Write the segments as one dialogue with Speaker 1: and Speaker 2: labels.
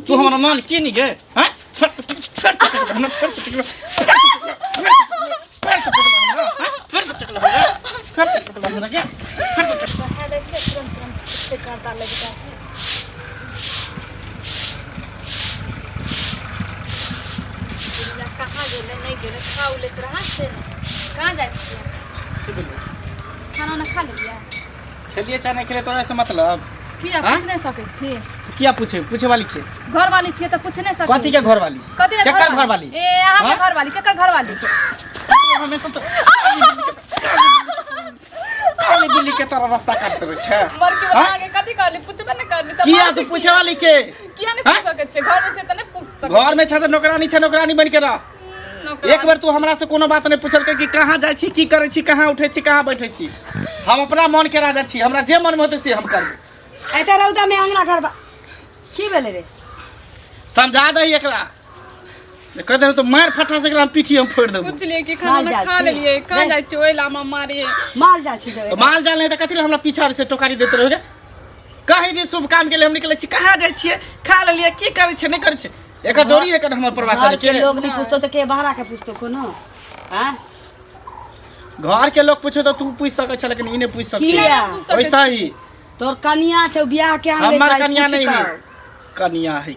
Speaker 1: तू हमरा माल की नहीं गे हैं फेर तो फेर तो चकला हमरा फेर तो चकला फेर तो चकला हमरा हैं? फेर तो चकला हमरा फेर तो चकला हमरा के फेर तो चकला
Speaker 2: बहा दै छै तुरंत तुरंत एते कांटा लागि जाइ छै। बुढ़िया कहाँ गेलै नहि गेलै खा उ लैत रहै से ने। कहाँ जाइ छियै? खाना उना खा लेलियै?
Speaker 1: खेलिए चाहे नहीं खेलिए तोरा से मतलब
Speaker 2: किया
Speaker 1: हाँ?
Speaker 2: पूछ नहि सकै छी?
Speaker 1: किया पूछे पूछे वाली के
Speaker 2: घरवाली छियै तऽ पूछ नहि सकै?
Speaker 1: कथी के घरवाली?
Speaker 2: कथी के?
Speaker 1: केकर घरवाली?
Speaker 2: ए अहाँके
Speaker 1: हाँ?
Speaker 2: घरवाली। केकर घरवाली?
Speaker 1: हमेशा तो काली बिल्ली के तरह रास्ता काटते रहे छे।
Speaker 2: मर के
Speaker 1: हाँ?
Speaker 2: बना के कथी कहली? पूछबे नहि करली तऽ
Speaker 1: किया
Speaker 2: बात
Speaker 1: तू
Speaker 2: की?
Speaker 1: पूछे वाली के
Speaker 2: किया नहि
Speaker 1: हाँ?
Speaker 2: पूछ सकै छियै? घर में छै तऽ नहि पूछ सकै?
Speaker 1: घर में छै तऽ नौकरानी छै, नौकरानी बन के रह।
Speaker 2: नौकरानी।
Speaker 1: एक बार तू हमरा से कोनो बात नहीं पूछलकै कि कहाँ जाइ छी, की करै छी, कहाँ उठै छी, कहाँ बैठै छी। हम अपना मन के राजा छी, हमरा जे मन में होतै से हम करबै।
Speaker 3: एते रौदा में अंगना घर बा की भेलै रे?
Speaker 1: समझा दही एकरा, कह दे तो मार फटा से एकरा हम पीठी हम फोड़ देबो।
Speaker 2: पुछलियै कि खाना
Speaker 3: माल
Speaker 2: उना
Speaker 3: जाल
Speaker 2: खा
Speaker 3: छी।
Speaker 2: लेलियै, कहाँ
Speaker 3: नहीं।
Speaker 2: जाइ छियै ओहि लामा मारे?
Speaker 3: माल जाइ छी जब।
Speaker 1: माल जाल नहीं तऽ कथी लए हमरा पीछा से टोकारी देते रहो गे? कहीं भी शुभ काम के लिए हम निकलै छी, कहाँ जाइ छियै, खा लेलियै, की करै छियै, नहि करै छियै, एकर जरूरी है एकर हमर परवाह
Speaker 3: घर
Speaker 1: करे
Speaker 3: के
Speaker 1: के?
Speaker 3: लोग नहीं पूछतो तऽ के बहरा के पूछतो कोनो? आँ?
Speaker 1: घर के लोग पूछे तो तू पूछ सकै छ, लेकिन ई नहि पूछ सकते।
Speaker 3: किया?
Speaker 1: वैसा ही
Speaker 3: तोर कनिया छौ, बियाह के आनले
Speaker 1: हमर
Speaker 3: छै,
Speaker 1: कनिया नहीं
Speaker 3: पूछतौ।
Speaker 1: है, कनिया है।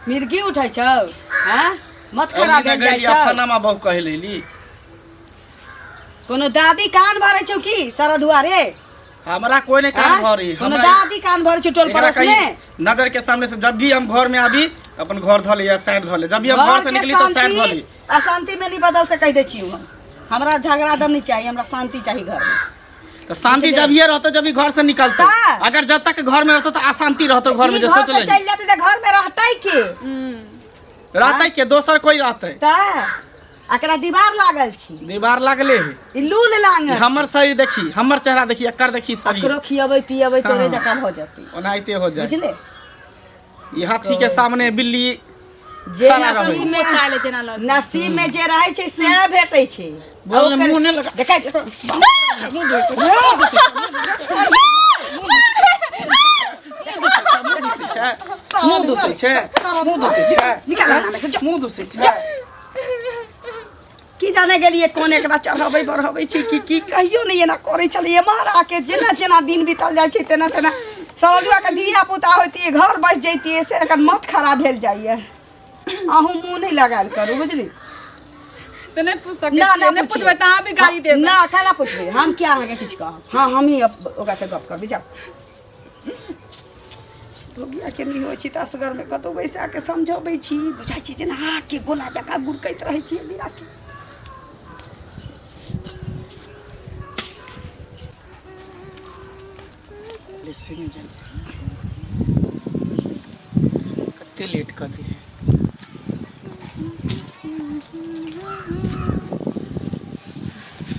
Speaker 3: मिर्गी उठै छौ? आँ? मत खराब भेल जाइ छौ।
Speaker 1: फलामा बहु कहि लेली।
Speaker 3: कोनो दादी कान भरै छौ की सरधुआ रे?
Speaker 1: हमरा कोई नहीं कान
Speaker 3: आँ?
Speaker 1: भरी।
Speaker 3: कोनो
Speaker 1: हमरा
Speaker 3: दादी कान भरै छौ टोल
Speaker 1: एकरा
Speaker 3: पड़ोस
Speaker 1: कहीं
Speaker 3: में?
Speaker 1: नजर के सामने से जब भी हम घर में आबी अपन घर धो ले या साइड धो ले, जब भी हम घर से
Speaker 3: के
Speaker 1: निकली तो साइड धो ली।
Speaker 3: शांति अशांति में नहीं बदल से कह दै छी हम। हमरा झगड़ा दम नहीं चाहिए, हमरा शांति चाहिए घर में।
Speaker 1: तो शांति जब ये रहतो जब भी घर से निकलते।
Speaker 3: ता।
Speaker 1: अगर जब तक घर में रहतो तो अशांति रहतो घर में।
Speaker 3: ई
Speaker 1: जो
Speaker 3: घर
Speaker 1: सोच
Speaker 3: से
Speaker 1: ले
Speaker 3: चलि जेतै तऽ घर में रहतै के?
Speaker 1: रहते के दोसर कोई रहते।
Speaker 3: तऽ एकरा दीवार लागल छी।
Speaker 1: दीवार लागले है।
Speaker 3: ई लूल लागल।
Speaker 1: हमर शरीर देखी, हमर चेहरा देखी, एकर देखी शरीर।
Speaker 3: एकरो खियबै पियबै तोरे
Speaker 1: हाँ।
Speaker 3: जकाँ भऽ जेतै।
Speaker 1: ओनाहिते हो जाए।
Speaker 3: बुझले?
Speaker 1: ई हाथी के सामने बिल्ली
Speaker 3: जे
Speaker 1: खड़ा रहै।
Speaker 3: नसीब में
Speaker 2: मोटा ले जेना लग
Speaker 3: नसीब में जे रहै छै से भेटै छै।
Speaker 1: बोल ने, मुँह नहि लगा।
Speaker 3: देखै छै।
Speaker 1: मुँह दुसै छै, मुँह दुसै छै, मुँह दुसै छै, मुँह दुसै छै,
Speaker 3: निकाल अंगना में से, जो।
Speaker 1: मुँह दुसै छै।
Speaker 3: की जाने गेलियै कोन एकरा चढ़बै बढ़बै छै की की। कहियो नहि एना करै छलै एम्हर आके। जेना जेना दिन बीतल जाइ छै तेना तेना सरजुआ के धिया पुता होइतियै, घर बसि जैतियै, से एकर मत खराब भेल जाइए। अहूँ मुँह नहि लगायल करू, बुझली?
Speaker 2: तऽ नहि पूछ सकै
Speaker 3: ना
Speaker 2: छियै?
Speaker 3: ना।
Speaker 2: नहि पुछबै तऽ अहाँ भी गाली देबै।
Speaker 3: ना, कैला पुछबै हम? किया अहाँके किछु कहब? हाँ, हमही ओकरा से गप करबै। जाउ, भोगिया के नहि होइ छै तऽ असगरमे कतहु बैसा के समझबै छी। बुझाइ छै जेना आँखके गोला जकाँ गुड़कैत रहै छी मीराके।
Speaker 1: से नहि जानि कते लेट कऽ दी है।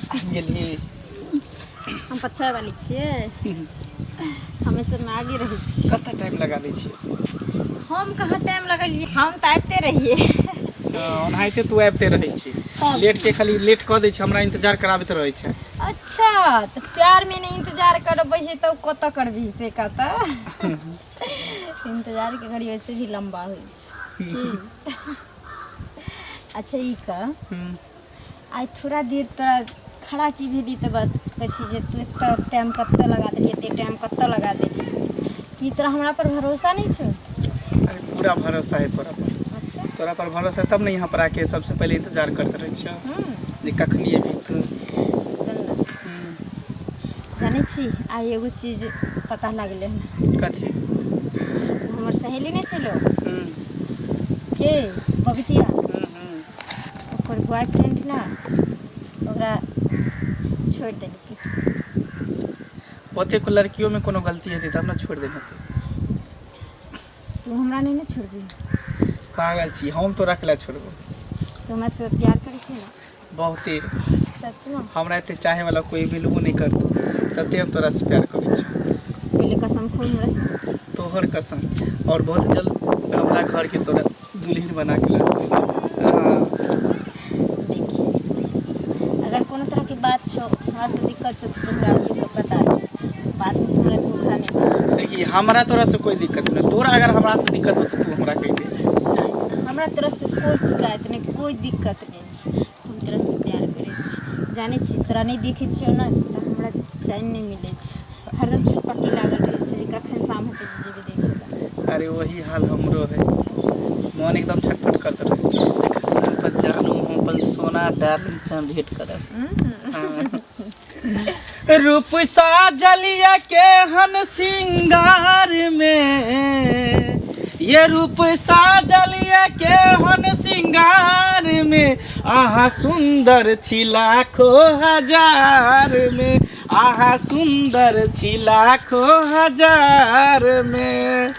Speaker 1: आबि गेली?
Speaker 4: हम पछुआ वाली छियै, हमे सबमे आगे रहै छियै।
Speaker 1: कते टाइम लगा दै छियै?
Speaker 4: हम कहाँ टाइम लगलियै, हम तऽ आबिते रहियै।
Speaker 1: हँ, ओनाहिते तू आबिते रहै छी। लेट के खाली लेट कऽ दै छै, हमरा इंतजार कराबैत रहै छै।
Speaker 4: अच्छा, तऽ प्यारमे नहि इंतजार करबै छै तब कतऽ करबही से कतऽ? इंतजारके घड़ी वैसे भी लम्बा होइ छै की? अच्छा, ई कह, आइ थोड़ा देर तोरा खड़ा की भेली तऽ बस कहै छी जे तू एते टाइम कतऽ लगा देली, एते टाइम कतऽ लगा देली? की तोरा हमरा पर भरोसा नहि छौ?
Speaker 1: अरे, पूरा भरोसा है तोरा पर।
Speaker 4: अच्छा।
Speaker 1: तोरा पर भरोसा है तब ने यहाँ पर आके सबसे पहले इंतजार करते रहै छियौ जे कखनी एबही तू।
Speaker 4: सुन ने, जानै छी आइ एगो चीज पता लागलै हन।
Speaker 1: कथी?
Speaker 4: हमर सहेली नहि छलो के बबितिया, ओकर बॉयफ्रेंड ने ओकरा छोड़ि देलकै।
Speaker 1: ओतेक लड़कियों में कोनो गलती हेतै तब ने छोड़ि देने हेतै।
Speaker 4: तू हमरा नहि ने छोड़बही?
Speaker 1: पागल छी हम, तोरा के छोड़बो?
Speaker 4: तू हमरा से प्यार करै छी ने?
Speaker 1: बहुते।
Speaker 4: सचमे?
Speaker 1: हमरा एते चाहे वाला कोई मिलबो नहीं करतो, तते हम तोरा से प्यार करै छी।
Speaker 4: पहिले कसम खो हमरा से।
Speaker 1: तोहर कसम, और बहुत जल्द हमरा घर के तोरा दुल्हन बना के लाबो। हाँ।
Speaker 4: देखी, अगर कोनो तरह के बात छौ, हमरा से दिक्कत छौ, तऽ तू हमरा अभिये के बता दे, बाद में तू हमरा धोखा नहीं दे।
Speaker 1: देखी, हमरा तोरा से कोई दिक्कत नहीं। तोरा अगर हमरा से दिक्कत हो तो तू हमरा कह दे।
Speaker 4: हमरा तोरासँ कोइ शिकायत नहि, कोइ दिक्कत नहि छै। हम तोरासँ प्यार करै छी, जानै छी? तोरा नहि देखै छियौ ने तऽ हमरा चैन नहि मिलै छै। हरदम छटपट्टी लागल रहै छै जे कखन शाम हेतै जे जेबै देखै लए।
Speaker 1: अरे, वही हाल हमरो है, मन एकदम छटपट करत रहे। हम अपन जानू, हम अपन सोना डार्लिंग से हम भेंट करब। हाँ। रूप साजलिया के हन सिंगार में, ये रूप साजलिया के हन सिंगार में, आहा सुंदर छी लाखो हजार में, आहा सुंदर छी लाखो हजार में।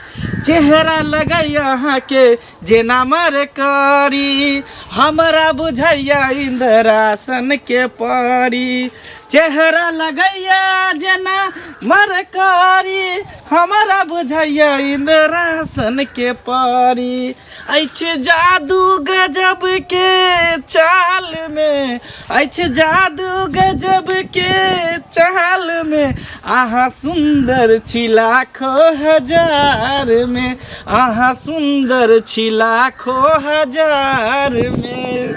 Speaker 1: चेहरा लगैया अहाँके जेना मरकरी, हमरा बुझैया इंद्रासन के परी। चेहरा लगैया जेना मरकरी, हमरा बुझैया इंद्रासन के परी। अछि जादू गजब के चाल में, अछि जादू गजब के चाल में, अहाँ सुन्दर छी लाखो हजार में, अहाँ सुन्दर छी लाखो हजार में।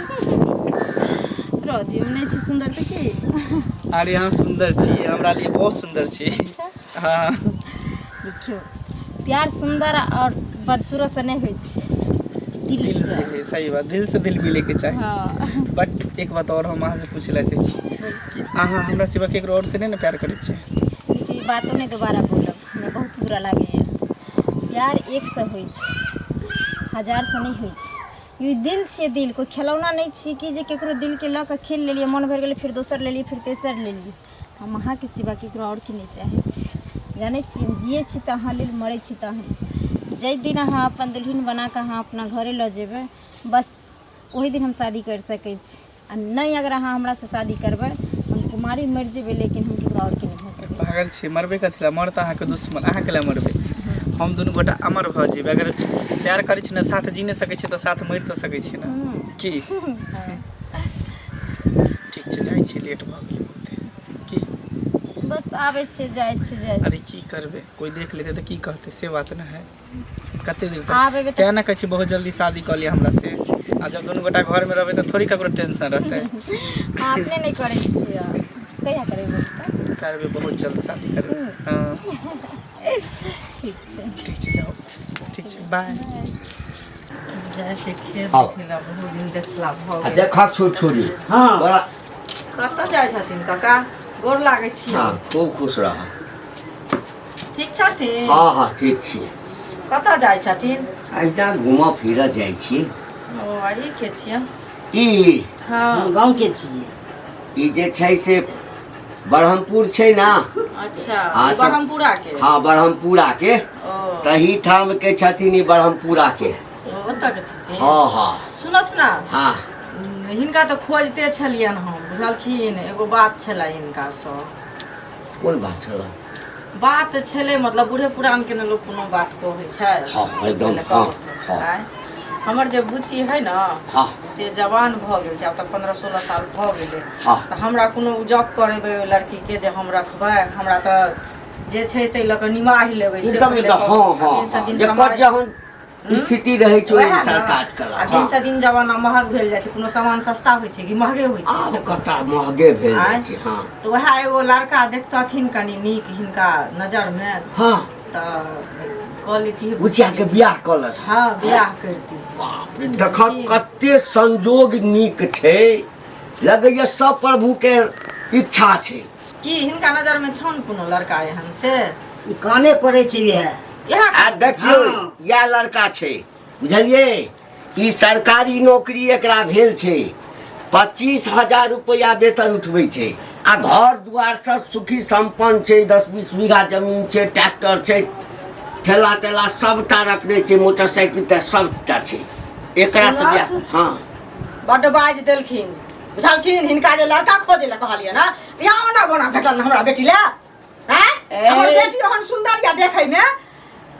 Speaker 4: रौदी नहि छी सुन्दर तऽ की?
Speaker 1: अरे, अहाँ सुन्दर छी, हमरा लिए बहुत सुन्दर छी।
Speaker 4: अच्छा।
Speaker 1: हाँ।
Speaker 4: देखियौ, प्यार सुन्दर आओर बदसूरत से नहि होइ छै, दिल
Speaker 1: दिल
Speaker 4: से।
Speaker 1: से है, सही बात, दिल से दिल मिले के चाही।
Speaker 4: हाँ।
Speaker 1: बट एक बात और हम अहाँ से पूछे ला चाहै छी कि अहाँ हमरा सिवा केकरो और से नहीं ने प्यार करै छियै?
Speaker 4: देखियौ, ई बातो नहि दोबारा बोलब, हमरा बहुत बुरा लागैए। प्यार एक से होइ छै, हजार से नहि होइ छै। ई दिल छियै, दिल कोइ खेलौना नहि छी कि जे केकरो दिलके लऽ कऽ खेल लेलियै, मन भरि गेलै, फेर दोसर लेलियै, फिर तेसर लेलियै। हम अहाँके सिवा केकरो आओर के नहि चाहै छी, जानै छी? हम जियै छी तऽ अहाँ लेल, मरै छी तऽ अहाँ। जाहि दिन अहाँ अपन दुल्हिन बना कऽ अहाँ अपना घरे लऽ जेबै, बस ओहि दिन हम शादी करि सकै छी। आ नहि, अगर अहाँ हमरासँ शादी करबै, हम कुमारी मरि जेबै, लेकिन हम केकरो आओर के नहि भऽ सकै छी।
Speaker 1: पागल छी? मरबै कथी लए? मरत अहाँके दुश्मन, अहाँ के लए मरबै? हम दुनू गोटा अमर भऽ जेबै। अगर प्यार करै छी ने, साथ जी नहि सकै छी तऽ साथ मरि तऽ सकै छी ने? की ठीक छै, जाइ छी, लेट भऽ गेलै बहुते की?
Speaker 4: बस आबै छियै, जाइ छी, जाइ
Speaker 1: अरे
Speaker 4: छी।
Speaker 1: की करबै, कोइ देख लेतै तऽ की कहतै, से बात ने है। कते देर तक
Speaker 4: आब एबै तऽ
Speaker 1: तेँ ने कहै छी, बहुत जल्दी शादी कऽ लिअ हमरा से। आ जब दुनू गोटा घरमे रहबै तऽ थोड़ी ककरो टेंशन रहतै।
Speaker 4: अहाँ अपने नहि करै छियै, कहिया करबै तऽ?
Speaker 1: करबै, बहुत जल्द शादी करबै, हँ।
Speaker 4: ठीक छै।
Speaker 1: ठीक छै, जाउ, ठीक छै, बाय।
Speaker 5: जाइ छै खेत
Speaker 6: आउ।
Speaker 5: देखै लए, बहुत दिन देखला भऽ
Speaker 6: आ
Speaker 5: गेल।
Speaker 6: देखक छुरछुरी।
Speaker 3: हँ।
Speaker 6: बड़ा
Speaker 5: कतऽ जाइ छथिन काका? गोर लागै छी।
Speaker 6: हँ, खूब खुश रह।
Speaker 5: ठीक छथिन?
Speaker 6: हँ हँ, ठीक छी।
Speaker 5: कतऽ जाइ छथिन?
Speaker 6: अहिना घूमऽ फिरऽ जाइ छी।
Speaker 5: ओ, आ ई के छियै?
Speaker 6: ई?
Speaker 5: हँ।
Speaker 7: हम गाँव के छियै।
Speaker 6: ई जे छै से बरहमपुर छै ने।
Speaker 5: अच्छा।
Speaker 6: हँ,
Speaker 5: ई बरहमपुरा के?
Speaker 6: हँ, बरहमपुरा के।
Speaker 5: ओ।
Speaker 6: तही ठाम के छथिन ई, बरहमपुरा के।
Speaker 5: ओ, ओतऽ के छथिन?
Speaker 6: हँ हँ।
Speaker 5: सुनत ने।
Speaker 6: हँ।
Speaker 5: हिनका तऽ खोजते छलियनि हम, बुझलखिन? एगो बात छलै हिनकासँ।
Speaker 6: कोन बात छल?
Speaker 5: बात छलै, मतलब बूढ़े पुरानके ने लोक कोनो बात कहै छै।
Speaker 6: हँ, एकदम,
Speaker 5: पहिले
Speaker 6: हँ,
Speaker 5: कहैत
Speaker 6: हँ।
Speaker 5: आँय। हमर जे बुच्ची है ने, से जवान भऽ गेल छै आब तऽ, 15-16 साल भऽ गेलै। तऽ हमरा कोनो जॉब करेबै ओहि लड़कीके जे हम रखबै? हमरा तऽ जे छै ताहि लऽ कऽ निमाहि लेबै से
Speaker 6: एकदम
Speaker 5: पहिले
Speaker 6: एकदम
Speaker 5: कहू।
Speaker 6: हँ हँ।
Speaker 5: दिनसँ
Speaker 6: हँ
Speaker 5: दिन
Speaker 6: जकर
Speaker 5: समय
Speaker 6: जहन स्थिति रहै छै ओहि
Speaker 5: वएह
Speaker 6: अनुसार
Speaker 5: ने।
Speaker 6: काज
Speaker 5: आ
Speaker 6: कलक।
Speaker 5: दिनसँ दिन जमाना महग भेल जाइ छै। कोनो सामान सस्ता होइ छै कि महगे होइ छै?
Speaker 6: आब
Speaker 5: से
Speaker 6: कता महगे भेल जाइ
Speaker 5: आँय?
Speaker 6: छै, हँ।
Speaker 5: तऽ वएह एगो लड़का देखतथिन कनि नीक हिनका नजरमे
Speaker 6: हँ
Speaker 5: तऽ कऽ लेती।
Speaker 6: बुचियाके बियाह कऽ लत।
Speaker 5: हँ, बियाह करती।
Speaker 6: बाप रे, देखक कते संजोग नीक छै, लगैया सब प्रभुके इच्छा छै।
Speaker 5: की हिनका नजरमे छन कोनो लड़का एहन से?
Speaker 7: ई काने करै छै इएह।
Speaker 5: इएह?
Speaker 6: आ देखियौ।
Speaker 7: हँ।
Speaker 6: इएह लड़का छै, बुझलियै? ई सरकारी नौकरी एकरा भेल छै, 25,000 रुपैआ वेतन उठबै छै आ घर दुआर सब सुखी सम्पन्न छै। 10-20 बीघा जमीन छै, ट्रैक्टर छै, ठेला तेला सबटा रखने छै, मोटरसाइकिल तऽ सबटा छै। एकरा से बियाह, हँ।
Speaker 5: बड्ड बाजि देलखिन, बुझलखिन? हिनका जे लड़का खोजै लए कहलियै ने, तऽ यहाँ ओना बोना भेटल ने हमरा बेटी लए। आँय?
Speaker 6: ए।
Speaker 5: हमर बेटी ओहन सुन्दर या देखैमे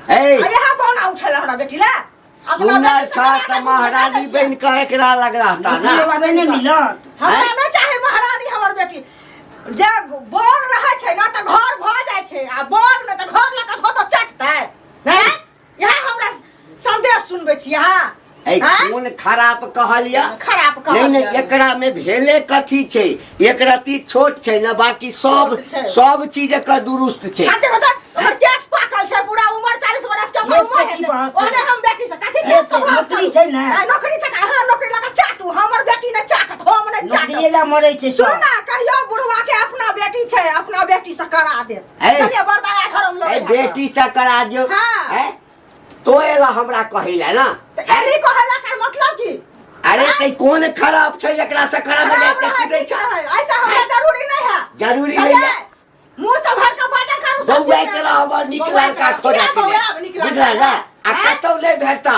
Speaker 6: ए।
Speaker 5: आ यहाँ बोना उठल हमरा बेटी लए? अपना
Speaker 6: सुनर
Speaker 5: बेटी से
Speaker 6: छ
Speaker 5: करा
Speaker 6: तऽ
Speaker 5: कऽ
Speaker 6: महारानी
Speaker 5: झूठ
Speaker 6: बनि कऽ एकरा लग रहता ने।
Speaker 7: नौकरी वाला नहि मिलत।
Speaker 5: हमरा नहि चाही महारानी। हमर बेटी जे बर रहै छै ने तऽ घर भऽ जाइ छै, आ बर ने तऽ घर लऽ कऽ धो चटतै। हैं, इएह हमरा संदेश सुनबै छी अहाँ?
Speaker 6: ए
Speaker 5: आँय?
Speaker 6: कोन खराब कहलिया
Speaker 5: खराब
Speaker 6: नहीं नहीं
Speaker 5: कहलियै।
Speaker 6: एकरा में भेले कथी छै एक रत्ती छोट छै ने बाकी सब
Speaker 5: छोट छै।
Speaker 6: सब चीज एकर दुरुस्त छै
Speaker 5: कते होता ओकर केस पाकल छै पूरा उमर 40 बरस के ओकर
Speaker 7: ये
Speaker 5: उमर
Speaker 7: से की
Speaker 5: हेतै
Speaker 7: बहस
Speaker 5: ओहने हम बेटी से कथी
Speaker 7: ये
Speaker 5: केस
Speaker 7: से
Speaker 5: के बहस
Speaker 7: नौकरी
Speaker 5: करू?
Speaker 7: छै ने?
Speaker 5: आँय, नौकरी छै अहाँ नौकरी लगा चाटू हमर बेटी ने चाटत हम ने
Speaker 7: नौकरी
Speaker 5: चाटत
Speaker 7: ला मरै छै
Speaker 5: सुन
Speaker 7: सब
Speaker 5: ना कहियो बुढ़वा के अपना बेटी छै अपना बेटी से करा देत
Speaker 6: ऐ।
Speaker 5: चलिए बरदाया घर हम लोग
Speaker 6: ए बेटी से करा दियौ
Speaker 5: हाँ।
Speaker 6: ए तो एला हमरा कहैला ना
Speaker 5: तो एली कहला कर मतलब की
Speaker 6: अरे ते कोन खराब छै एकरा से खराब
Speaker 5: खराब
Speaker 6: है
Speaker 5: रहै
Speaker 6: दे
Speaker 5: की
Speaker 6: छै
Speaker 5: रहै, ऐसा हमरा जरूरी नहीं है
Speaker 6: जरूरी नहीं है।
Speaker 5: मुंह से भर के बाजल करू सब
Speaker 6: बौआ
Speaker 5: चीज
Speaker 6: के रहब नीक
Speaker 5: बौआ
Speaker 6: लड़का
Speaker 5: के
Speaker 6: खोजा
Speaker 5: किया
Speaker 6: के
Speaker 5: बौआ नीक लड़का
Speaker 6: बुझल ना आ
Speaker 5: हैं?
Speaker 6: कतौ नहि भेटता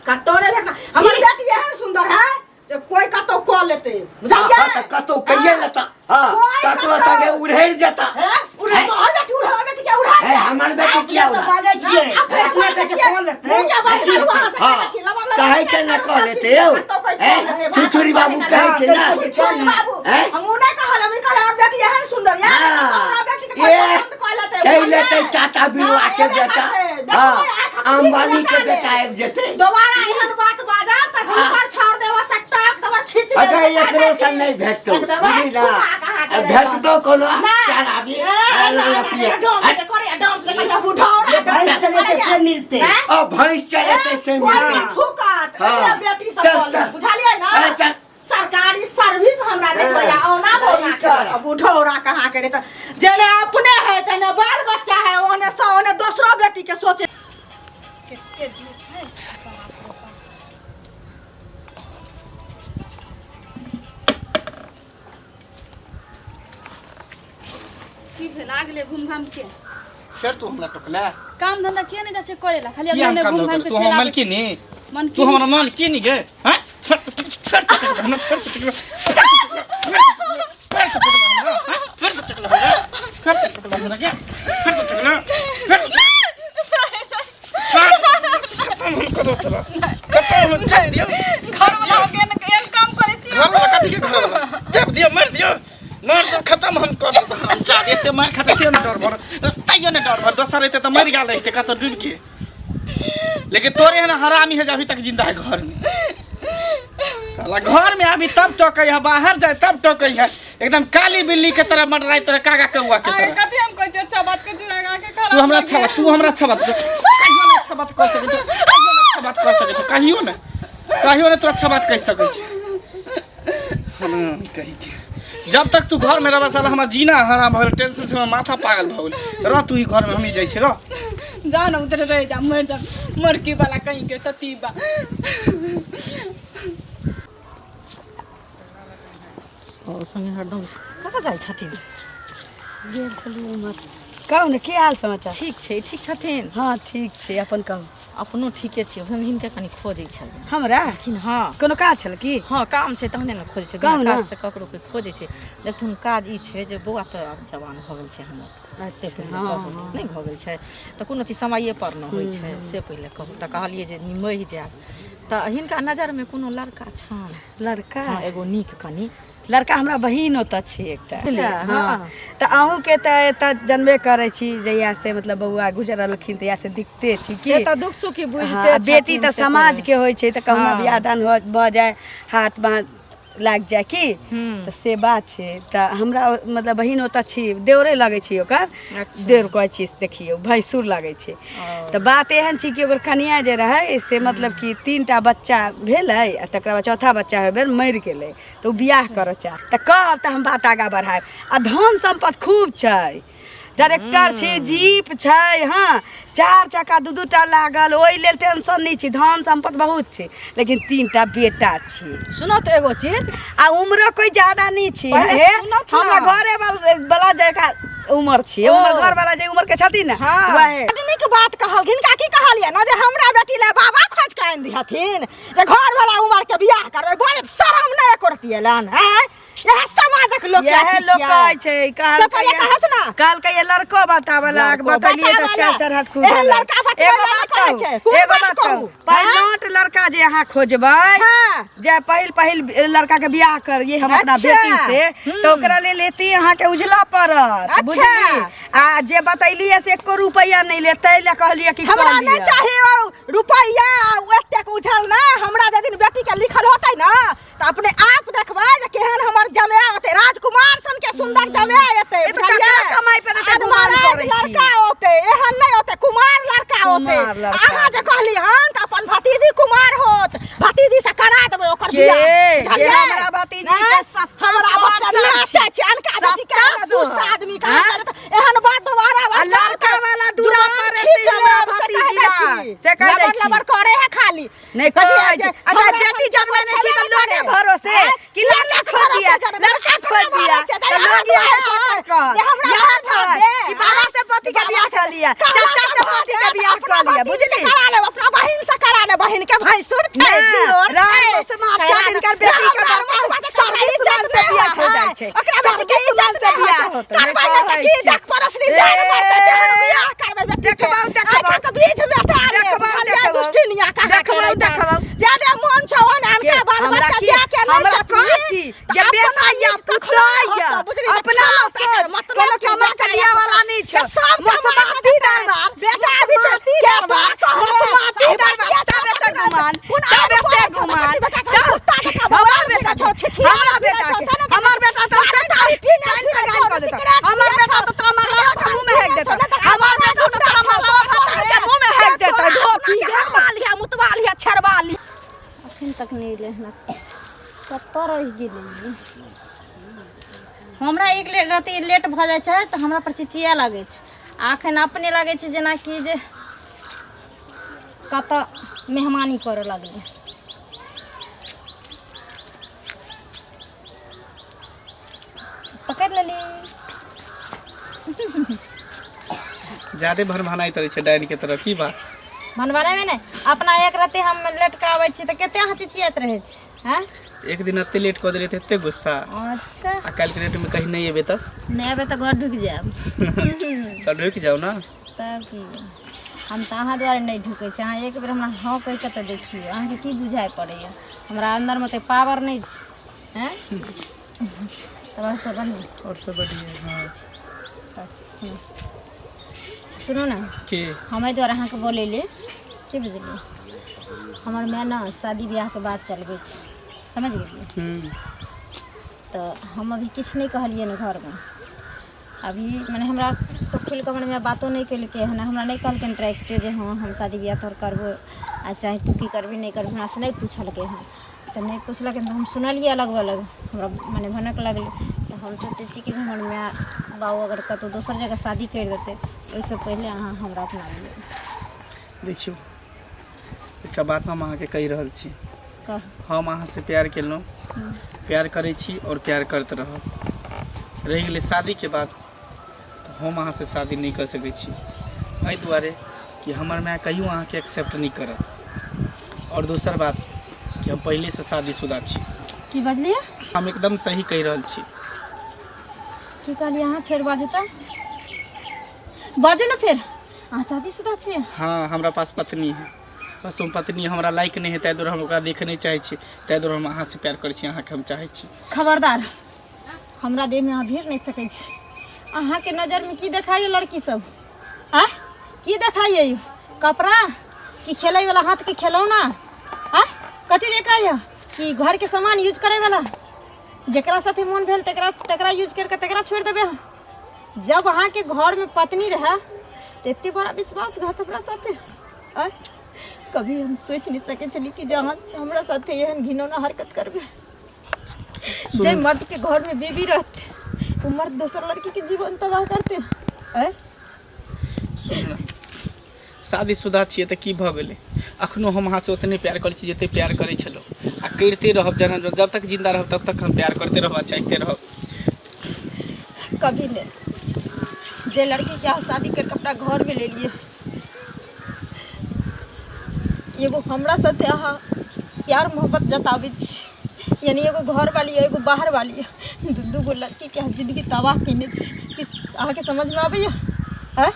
Speaker 5: कतौ नहीं भेटता हमर बेटी एहन सुंदर है जे कोई कतौ कऽ लेतै बुझलियै
Speaker 6: हाँ, तऽ कतौ कहिए लेता हाँ
Speaker 5: कोई
Speaker 6: ककरो
Speaker 5: कतौ।
Speaker 6: संगे उड़ेर जेता
Speaker 5: हैं? उड़े तो और बेटी उड़े और बेटी के उड़ा
Speaker 6: है हमर बेटी किया उड़ा
Speaker 7: बाजै छियै
Speaker 5: अपने
Speaker 7: अपना
Speaker 5: बाजै
Speaker 7: कहै छै
Speaker 5: छियै।
Speaker 7: कऽ लेतै
Speaker 5: मुँह के बात करू अहाँ से
Speaker 6: हाँ।
Speaker 5: कहै छी, लबर लबर
Speaker 6: कहै छै ने
Speaker 5: करू
Speaker 6: कऽ
Speaker 5: सब
Speaker 6: लेतै
Speaker 5: चीज।
Speaker 6: यौ
Speaker 5: कतौ कोई कऽ
Speaker 6: हैं?
Speaker 5: लेतै,
Speaker 6: छुछुरी बाबू कहै छै ने
Speaker 5: छुछुरी बाबू
Speaker 6: हैं?
Speaker 5: हमहूँ नहि कहल हम कहल हमर बेटी एहन सुंदर या
Speaker 6: हाँ।
Speaker 5: हमरा बेटी के कोई
Speaker 6: ए,
Speaker 5: पसंद कऽ लेतै
Speaker 6: चलि
Speaker 5: बुझलियै?
Speaker 6: लेतै टाटा बिरला
Speaker 5: हाँ,
Speaker 6: के
Speaker 5: एबे
Speaker 6: बेटा
Speaker 5: करतै। देखबै,
Speaker 6: हाँ
Speaker 5: आँख के
Speaker 6: अंबानी
Speaker 5: बीच
Speaker 6: के
Speaker 5: लगा
Speaker 6: बेटा
Speaker 5: लेब।
Speaker 6: आबि जेतै
Speaker 5: दोबारा एहन बात बाजब तऽ झूमर छाड़ देबऽ से टाक देबऽ खींच देबऽ
Speaker 6: अगर
Speaker 5: से
Speaker 6: एकरो
Speaker 5: काटै
Speaker 6: से
Speaker 5: छी।
Speaker 6: नहि भेटतौ
Speaker 5: एकदम
Speaker 6: बुझली ना
Speaker 5: ठुका के अहाँके
Speaker 6: भेटतौ कोनो
Speaker 5: नहि।
Speaker 6: शराबी
Speaker 5: ए,
Speaker 6: आ,
Speaker 5: ए,
Speaker 6: पिए।
Speaker 5: डांस जे करैया, डांस जे करैया, बुढ़ौरा
Speaker 7: जे
Speaker 5: डांस
Speaker 7: भैंस चलेतै
Speaker 5: करैया।
Speaker 7: से मिलतै।
Speaker 5: हैं?
Speaker 6: आ भैंस चलेतै से
Speaker 5: कोई
Speaker 6: मिलतै।
Speaker 5: भी थूकत,
Speaker 6: हाँ।
Speaker 5: एकरा बेटी से
Speaker 6: चल,
Speaker 5: बोल
Speaker 6: चल।
Speaker 5: बुझलियै ना
Speaker 6: ए, चल।
Speaker 5: सरकारी सर्विस हमरा देखबै
Speaker 6: ए,
Speaker 5: औना बौना
Speaker 6: नहीं
Speaker 5: के
Speaker 6: कर।
Speaker 5: बुढ़ौरा कहाँ के रे तऽ जेने अपने है तेने बाल बच्चा है ओने से ओने दोसरो बेटी के सोचे
Speaker 2: कते धूप है बाप रे बाप। की भेल आ गेलै घूम घाम के
Speaker 1: फेर तू हमरा टोकला
Speaker 2: काम धंधा किया नहीं जाइ छै करे ला खाली
Speaker 1: किया हम
Speaker 2: अपने
Speaker 1: काम
Speaker 2: घूम घाम
Speaker 1: धंधा
Speaker 2: के
Speaker 1: तू
Speaker 2: चलि
Speaker 1: हमर
Speaker 2: आबै
Speaker 1: मालकिनी
Speaker 2: मन
Speaker 1: तू हमर मालकिनी गे हैं फेर तो फेर तो टोकला हमरा, फेर तो टोकला फेर तो टोकला हमरा, हैं? फेर तो टोकला हमरा, फेर तो टोकला हमरा गे फेर तो टोकला फेर तो खत्म हम कदो तोरा खत्म हम चाप दियो
Speaker 2: घर वाला के एहन काम करै छी
Speaker 1: घर वाला कथी के घर वाला चाप दियो मार दियो मार दो खत्म हम कर देब हम चाप एते मार खाते क्यों ना डर भर तैयो ना डर भर दोसर रहते तो मर गेल रहते कतौ डूब के लेकिन तोरे एहन हरामी है जो अभी तक जिंदा है घर में साला घर में अभी तब टोकै है बाहर जाए तब टोकै है एकदम काली बिल्ली के तरह मडराई तोरा कागा कौआ के
Speaker 2: आगे
Speaker 1: तरह
Speaker 2: कथी हम कहै छी अच्छा बात कहै छी आगे के खराब
Speaker 1: तू हमरा अच्छा बात तू हमरा अच्छा बात कहियो ना अच्छा बात कह सकै छौ कहियो ना अच्छा बात कह सकै छौ कहियो ना कहियो ना तू अच्छा बात कह सकै छौ कही के जब तक तू घर में रहबा साला हमर जीना हराम भऽ गेल टेंशन से हमर माथा पागल भऽ गेल रह तू ही घर में हमही जाइ छी रह
Speaker 2: जा ना उधर रह जा मर जा मरकी वाला कहीं के ततीबा
Speaker 5: ओ संगे हरदम कतऽ जाइ छथिन
Speaker 3: गेल छलियै उम्हर कहू ने की हाल समाचार
Speaker 5: ठीक छै ठीक छथिन
Speaker 3: हँ ठीक छै अपन कहू
Speaker 5: अपनो ठीके छियै हम हिनके कनि खोजै छलियै
Speaker 3: हमरा
Speaker 5: लेकिन हँ
Speaker 3: कोनो काज छल की
Speaker 5: हँ काम छै तहने ने खोजै छै
Speaker 3: कहू
Speaker 5: बिना
Speaker 3: ने।
Speaker 5: काज से ककरो कोइ खोजै छै देखथुन काज ई छै जे बौआ तऽ आब जवान भऽ गेल छै हमर से
Speaker 3: अच्छा,
Speaker 5: पहिले
Speaker 3: हँ,
Speaker 5: कहू
Speaker 3: हँ।
Speaker 5: नहि भऽ गेल छै तऽ कोनो चीज समये पर ने होइ छै से पहिले कहू तऽ कहलियै जे निमहि जायब तऽ हिनका नजरमे कोनो लड़का छनि
Speaker 3: लड़का
Speaker 5: हँ एगो नीक कनि
Speaker 3: लड़का हमरा बहिन ओतऽ छै एकटा
Speaker 5: अच्छा,
Speaker 3: हँ तऽ अहूँके तऽ एतऽ जनबे करै छी जहिया से मतलब बौआ गुजरलखिन तहिया से दिक्कते छी की
Speaker 5: से तऽ दुख सुखी
Speaker 3: हँ,
Speaker 5: बुझिते
Speaker 3: आ बेटी
Speaker 5: छथिन
Speaker 3: तऽ
Speaker 5: से
Speaker 3: समाजके होइ छै तऽ कहुना
Speaker 5: हँ।
Speaker 3: बियाह दान भऽ जाय हाथ बाँह लागि जाय की
Speaker 5: हूँ।
Speaker 3: तऽ से बात छै तऽ हमरा मतलब बहिन ओतऽ छी देवरे लगै छी ओकर
Speaker 5: अच्छा।
Speaker 3: देवर कहै छी देखियौ भैंसुर लगै छै तऽ बात एहन छै कि ओकर कनिया जे रहै से मतलब कि 3 टा बच्चा भेलै आ तकरा बाद चौथा बच्चा होय बेर मरि गेलै तऽ ओ बियाह करऽ चाह तऽ कहब तऽ हम बात आगाँ बढ़ायब आ धन सम्पत्ति खूब छै ट्रैक्टर छै जीप छै हँ चार चक्का दू दू टा लागल ओहि लेल टेंशन नहि छै धन सम्पत्ति बहुत छै लेकिन 3 टा बेटा छै
Speaker 5: सुनऽ तऽ एगो चीज
Speaker 3: आ उम्रो कोई ज्यादा नहीं छी
Speaker 5: पहिले
Speaker 3: हे
Speaker 5: सुनत ना।
Speaker 3: हमरा घरे वाला जका उम्र छी
Speaker 5: ओ।
Speaker 3: उम्र घर वाला जे उम्र के छथिन ने
Speaker 5: हाँ।
Speaker 3: वहे
Speaker 5: बड नीक बात कहलखिन का की कहलियै ना जे हमरा बेटी ले बाबा खोज के आनि दिहथिन जे घर वाला उम्र के बियाह करबै बड़ शरम नहि एको रत्ती एलनि आँय इएह समाजक लोक के
Speaker 3: इएह
Speaker 5: अथी
Speaker 3: लोक
Speaker 5: छियै।
Speaker 3: कहै छै
Speaker 5: से पहिले कहत ना
Speaker 3: कहलकै ये लड़को बतावला
Speaker 5: लड़को
Speaker 3: बतलिए तऽ
Speaker 5: बतावला।
Speaker 3: चार चार हाथ खूब
Speaker 5: एहन लड़का बतबै
Speaker 3: एगो
Speaker 5: लए
Speaker 3: बात
Speaker 5: कहै
Speaker 3: कहू
Speaker 5: छै। कोन
Speaker 3: एगो
Speaker 5: बात
Speaker 3: बात
Speaker 5: कहू?
Speaker 3: कहू पहिलौट लड़का जे अहाँ खोजबै
Speaker 5: हाँ।
Speaker 3: जे पहिल पहिल लड़का के बियाह करिए हम अपना
Speaker 5: अच्छा।
Speaker 3: बेटी से तऽ ओकरा लेल एती अहाँके उझला पड़त
Speaker 5: अच्छा।
Speaker 3: बुझली आ जे बतैलिए से एको रुपैआ नहि लेतै लए कहलिए कि
Speaker 5: हमरा
Speaker 3: कऽ
Speaker 5: नहि
Speaker 3: लिअ।
Speaker 5: चाही ओ रुपैआ एतेक उझल ना हमरा
Speaker 8: भतीजी कुमार होत भतीजी से करा देबै ओकर
Speaker 3: के?
Speaker 8: बियाह
Speaker 3: जे
Speaker 8: बुझलियै?
Speaker 3: हमरा भतीजी के
Speaker 8: आँय?
Speaker 3: सत्तर
Speaker 8: हमरा बच्चा
Speaker 3: परसेंट
Speaker 8: नाचै छै अनका बेटी के
Speaker 3: सत्तर
Speaker 8: दुष्ट आदमी कहाँ
Speaker 3: आँय?
Speaker 8: करत? एहन बात दोबारा
Speaker 3: आ लड़का वाला दूरा पर एतै हमरा भतीजी ला, से कहि दै
Speaker 8: लबर
Speaker 3: छी।
Speaker 8: लबर करे है खाली
Speaker 3: नहि कहै छै। अच्छा बेटी जन्मेने छी तऽ लोके भरोसे कि लड़का खोज दिया लड़का खोज दिया तऽ लोग इएह कहत इएह कहत कि बाबा से पति के बियाह कर लिया चाचा से पति के बियाह कर लिया बुझली
Speaker 8: करा ले अपना बहिन से करा ले बहिन के भैंसुर छै दियोर
Speaker 3: राम
Speaker 8: छै
Speaker 3: मौसम अच्छा दिनकर बेटी के बड़का सर्दी सुमन से बियाह हो जाइ छै
Speaker 8: ओकरा बेटी
Speaker 3: सर्दी
Speaker 8: के
Speaker 3: सुमन
Speaker 8: इज्जत
Speaker 3: से
Speaker 8: नहि
Speaker 3: बियाह
Speaker 8: होतै।
Speaker 3: होतै नहि
Speaker 8: करबै नहि तऽ
Speaker 3: कहै
Speaker 8: की
Speaker 3: छी।
Speaker 8: देख पड़ोसनी जान मरतै तेहन बियाह करबै बेटी के।
Speaker 3: देखबौ, देखबौ।
Speaker 8: आइ के बीज मेटा ले
Speaker 3: देखबौ,
Speaker 8: बुझलियै?
Speaker 3: देखबौ।
Speaker 8: दुष्टिनिया कहाँ
Speaker 3: देखबौ,
Speaker 8: के रहतै।
Speaker 3: देखबौ।
Speaker 8: जादे मन छौ ओहन अनका बाल
Speaker 3: हमरा
Speaker 8: बच्चा
Speaker 3: की
Speaker 8: जाके नहि
Speaker 3: हमरा
Speaker 8: सोचबही,
Speaker 3: कहती
Speaker 8: तऽ
Speaker 3: जे
Speaker 8: अपना
Speaker 3: बेटा या
Speaker 8: नीक कखनो
Speaker 3: पुतोह
Speaker 8: नहि
Speaker 3: या
Speaker 8: होतौ, बुझली? तऽ
Speaker 3: अपना
Speaker 8: छौ
Speaker 3: सोच
Speaker 8: तकर मतलब
Speaker 3: कोनो
Speaker 8: कि
Speaker 3: कमा के
Speaker 8: बेटा
Speaker 3: दिया
Speaker 8: या
Speaker 3: वाला नहीं छै
Speaker 8: से सब कमा
Speaker 3: मसमाती
Speaker 8: के देतै।
Speaker 3: दरबार
Speaker 8: बेटा अभी छै
Speaker 3: मसमाती
Speaker 8: के
Speaker 3: दरबार
Speaker 8: तोरा कहबै?
Speaker 3: मसमाती
Speaker 8: अरे
Speaker 3: दरबार
Speaker 8: बतिया
Speaker 3: तबे
Speaker 8: छौ
Speaker 3: तऽ गुमान
Speaker 8: कोन
Speaker 3: तबे
Speaker 8: आब
Speaker 3: ते
Speaker 8: बोलै छौ,
Speaker 3: गुमान
Speaker 8: बेटा के कुत्ता जकाँ
Speaker 3: हमरा
Speaker 8: बौआल
Speaker 3: बेटा
Speaker 8: फिरै छौ, छिछियाल
Speaker 3: हमरा
Speaker 8: फिरै
Speaker 3: बेटा
Speaker 8: छौ,
Speaker 3: के
Speaker 8: से ने
Speaker 3: हमर बेटा तऽ
Speaker 8: दारू तारी पीने
Speaker 3: चाइन
Speaker 8: फिरै
Speaker 3: पे
Speaker 8: छौ,
Speaker 3: गाइन कऽ देतौ
Speaker 8: सिगरेट
Speaker 3: हमर
Speaker 8: पियै
Speaker 3: बेटा
Speaker 8: छौ,
Speaker 3: तऽ तोरा मरलावा के मुँह में हेक देतौ हमर बेटा तऽ तोरा मरलावा भातार के मुँह में हेक देतौ धोती
Speaker 8: घरवा लिया मुतवा लिया छेड़वा लिया
Speaker 4: अखन तक नहि एलै हन कतऽ रहि गेलै हमरा एक लेट राति लेट भऽ जाइ छै तऽ हमरा पर चिचिया लागै छै आ अखन अपने लागै छै जेनाकि जे कतऽ मेहमानी करऽ लगलै पकड़ि लेली
Speaker 1: ज्यादे भनभनाइत रहै छै डाइन के तरह की बात
Speaker 4: भनभनेबै नहि अपना एक रत्ती हम लेट कऽ आबै छी तऽ कते अहाँ चिचियाइत रहै छी हँ
Speaker 1: एक दिन एते लेट कऽ देलियै तऽ एते गुस्सा
Speaker 4: अच्छा
Speaker 1: आ काल्हिके डेटमे कहीं नहि एबै तऽ
Speaker 4: नहि एबै तऽ घर ढुकि जायब
Speaker 1: तऽ ढुकि जाउ ने
Speaker 4: तब की हम तऽ अहाँ दुआरे नहि ढुकै छी अहाँ एक बेर हमरा हँ कहि कऽ तऽ देखियौ अहाँके की बुझाइ पड़ैए हमरा अन्दरमे तऽ पावर नहि छै हँ तब आओर सब बढ़िआँ
Speaker 1: आओर सब बढ़िआँ हँ
Speaker 4: सुनू ने
Speaker 1: की
Speaker 4: हम एहि दुआरे अहाँके बोलेली की बुझलियै हमर माय ने शादी बियाहके बात चलबै छै समझ गेलियै तऽ हम अभी किछु नहि कहलियै ने घरमे अभी मने हमरा सब खुलि कऽ हमर माय बातो नहि केलकै हन हमरा नहि कहलकै डायरेक्टे जे हँ हम शादी बियाह तोहर करबो आ चाहे तू की करबही नहि करबही हमरासँ नहि पुछलकै हन तऽ नहि पुछलकै तऽ हम सुनलियै अलग अलग हमरा मने भनक लगलै तऽ हम सोचै छी कि जे हमर माय बाबू अगर कतहु दोसर जगह शादी करि देतै ओहिसँ पहिले अहाँ हमरा अपना लिअ
Speaker 1: देखियौ एकटा बात हम अहाँके कहि रहल छी
Speaker 4: कह
Speaker 1: हम अहाँसँ प्यार केलहुँ प्यार करै छी आओर प्यार करैत रहब रहि गेलै शादीके बात तऽ हम अहाँसँ शादी नहि कऽ सकै छी एहि दुआरे कि हमर माय कहियो अहाँके एक्सेप्ट नहि करत आओर दोसर बात कि हम पहिलेसँ शादीशुदा छी
Speaker 4: की बजलियै
Speaker 1: हम एकदम सही कहि रहल छी
Speaker 4: की कहलियै अहाँ फेर बाजू तऽ बाजू ने फेर अहाँ शादीशुदा छियै
Speaker 1: हाँ हमरा पास पत्नी है बस ओ पत्नी हमरा लायक नहि है ताहि दुआरे हम ओकरा देखऽ नहि चाहै छी ताहि दुआरे हम अहाँसँ प्यार करै छी अहाँके हम चाहै छी
Speaker 4: खबरदार हमरा देहमे अहाँ भिड़ नहि सकै छी अहाँके नजरमे की देखाइए लड़की सब आँय की देखाइए यौ कपड़ा कि खेलैवला हाथके खेलौना आँय कथी देखाइए कि घरके सामान यूज करैवला जकरा साथे मोन भेल तकरा तकरा यूज करिके तकरा छोड़ि देबै अहाँ जब अहाँके घरमे पत्नी रहए तऽ एते बड़ा विश्वासघात हमरा साथे आँय कभी हम सोचि नहि सकै छली कि जे अहाँ हमरा साथे एहन घिनौना हरकत करबै जे मर्द के घर में बीबी रहते वो मर्द दोसर लड़की के जीवन तबाह करते आँय
Speaker 1: सुन ने शादीशुदा छियै तऽ की भऽ गेलै अखनो हम अहाँसँ ओतने प्यार करै छी जते प्यार करै छलहुँ आ करिते रहब जेना जब तक जिन्दा रहब तब तक हम प्यार करते रहब आ चाहिते रहब
Speaker 4: कभी नहीं जे लड़की के अहाँ शादी करके अपना घर में ले लिए एगो हमरा साथे अहाँ प्यार मोहब्बत जताबै छी यानी एगो घर वाली एगो बाहर वाली दू दू गो लड़की के अहाँ जिंदगी तबाह केने छी कि अहाँके समझमे आबैया आँय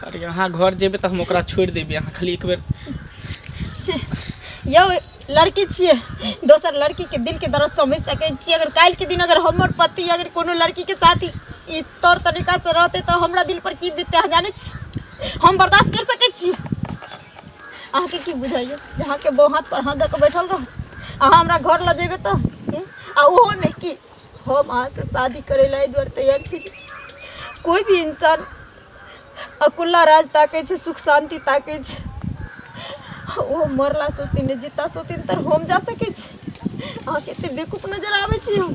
Speaker 1: अरे अहाँ घर जेबै तऽ हम ओकरा छोड़ि देबै अहाँ खाली एक बेर
Speaker 4: छी यौ लड़की छियै दोसर लड़की के दिल के दर्द समझ सकै छियै अगर काल्हि के दिन अगर हमर पति अगर कोनो लड़की के साथ ई तौर तरीका से रहतै तऽ हमरा दिल पर की बीततै अहाँ जानै छी हम बर्दाश्त कर सकै छी अहाँके की बुझाइए जे अहाँके बौ हाथ पर हाथ दऽ कऽ बैठल रह अहाँ हमरा घर लऽ जेबै तऽ आ ओहो नहि कि हम अहाँसँ शादी करै लए एहि दुआरे तैयार छी कि कोइ भी इंसान अकुल्ला राज ताकै छै सुख शान्ति ताकै छै ओ मरला सोतिन नहि जीता सोतिन तर हम जा सकै छी अहाँके एते बेवकूफ नजर आबै छी हम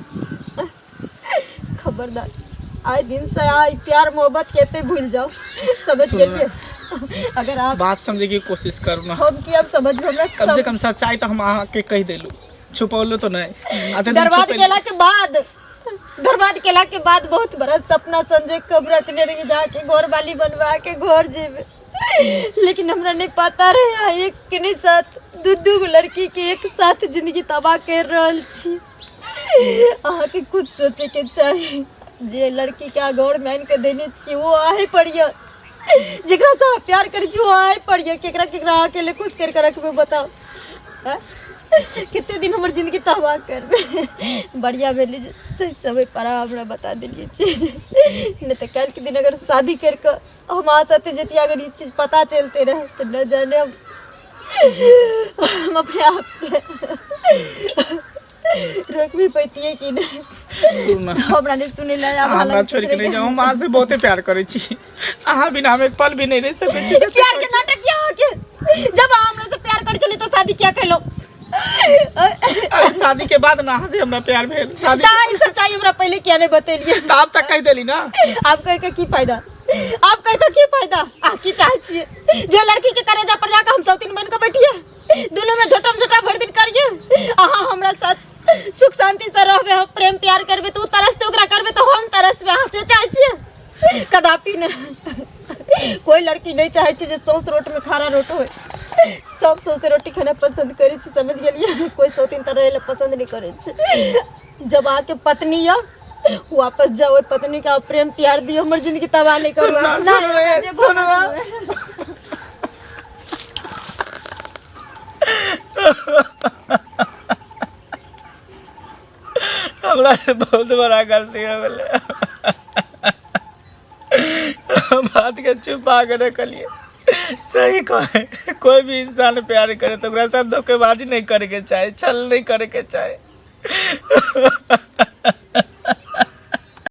Speaker 4: खबरदार आइ दिन से आइ प्यार मोहब्बत के एते भूल जाओ समझ गेलियै अगर आप
Speaker 1: बात समझे की कोशिश करू ना
Speaker 4: हम की अब समझ में हमरा
Speaker 1: कम से कम सच्चाई तो हम अहाँके कहि देलू छुपौलू तो नहीं आते दिन
Speaker 4: बर्बाद
Speaker 1: छुपेलू।
Speaker 4: केला के बाद बर्बाद केला के बाद बहुत बड़ा सपना संजोग कब रखने रही जाके घर वाली बनवा के घर जेबे लेकिन हमरा नहीं पता रहे अहाँ एक के नहीं साथ दू दू गो लड़की के एक साथ जिंदगी तबाह कर रहल छी अहाँके खुद सोचे के चाही जे लड़की के अहाँ घर में आनि के देने छी वो अहीं पर यऽ जेकरा से अहाँ प्यार करै छी वो अहीं पर यऽ केकरा केकरा अहाँ अकेले खुश करि के रखबै बताउ आँय? कते दिन हमर जिंदगी तबाह करबै बढ़िया भेलै जे सही समय पर अहाँ हमरा बता देलियै चीज नहि तऽ काल्हिके दिन अगर शादी करि कऽ हम अहाँ साथे जतियै अगर ई चीज पता चलते रहै तऽ न जाने हम अपने आपके रोक भी पैतियै कि नहि
Speaker 1: सुनू ना
Speaker 4: हमरा नहि सुनै लए आब
Speaker 1: अहाँ हमरा
Speaker 4: हालांकि
Speaker 1: छोड़ि के
Speaker 4: दूसरे
Speaker 1: नहि जाउ हम अहाँ से बहुते प्यार करै छी अहाँ बिना हम एक पल भी नहीं रह सकै छी सच्चे
Speaker 4: प्यार के
Speaker 1: कहै छी।
Speaker 4: नाटक किया अहाँके जब अहाँ हमरा से प्यार करै छलियै तऽ शादी किया केलहुँ
Speaker 1: अरे शादी के बाद ना अहाँ से हमरा प्यार भेल शादी
Speaker 4: तऽ अहाँ ई सच्चाई हमरा पहिले किया नहि बतेलियै
Speaker 1: तऽ आब तक कहि देली ना
Speaker 4: आब कहि के की फायदा आब कहि के की फायदा अहाँ की चाहै छियै जे लड़की के करेजा पर जाके हम सौतीन बन के बैठिए दुनू में झोटम झोटा भरि दिन करिए अहाँ हमरा साथ सुख शांति से रहबै हम प्रेम प्यार करबै तऽ ओ तरसते ओकरा करबै तऽ हम तरसबै अहाँ से चाहै छियै कदापि नहि कोई लड़की नहि चाहै छै जे सौंस रोट में खारा रोट होय सब सौंसे रोटी खाना पसंद करै छै समझ गेलियै कोई सौतीन तऽ रहै लए पसंद नहि करै छै जब अहाँके पत्नी यऽ वापस जाओ ओहि पत्नी के अहाँ प्रेम प्यार दियौ हमर जिंदगी तबाह नहि करू
Speaker 1: सुनना
Speaker 4: नहि,
Speaker 1: सुन रे
Speaker 4: जे
Speaker 1: सुनना हमरा से बहुत बड़ा गलती हो गेलै बात के छुपा के रखलिए सही कहे कोई भी इंसान प्यार करे तो ओकरा साथ धोखेबाजी नहीं करे के चाहे छल नहीं करे के चाहे।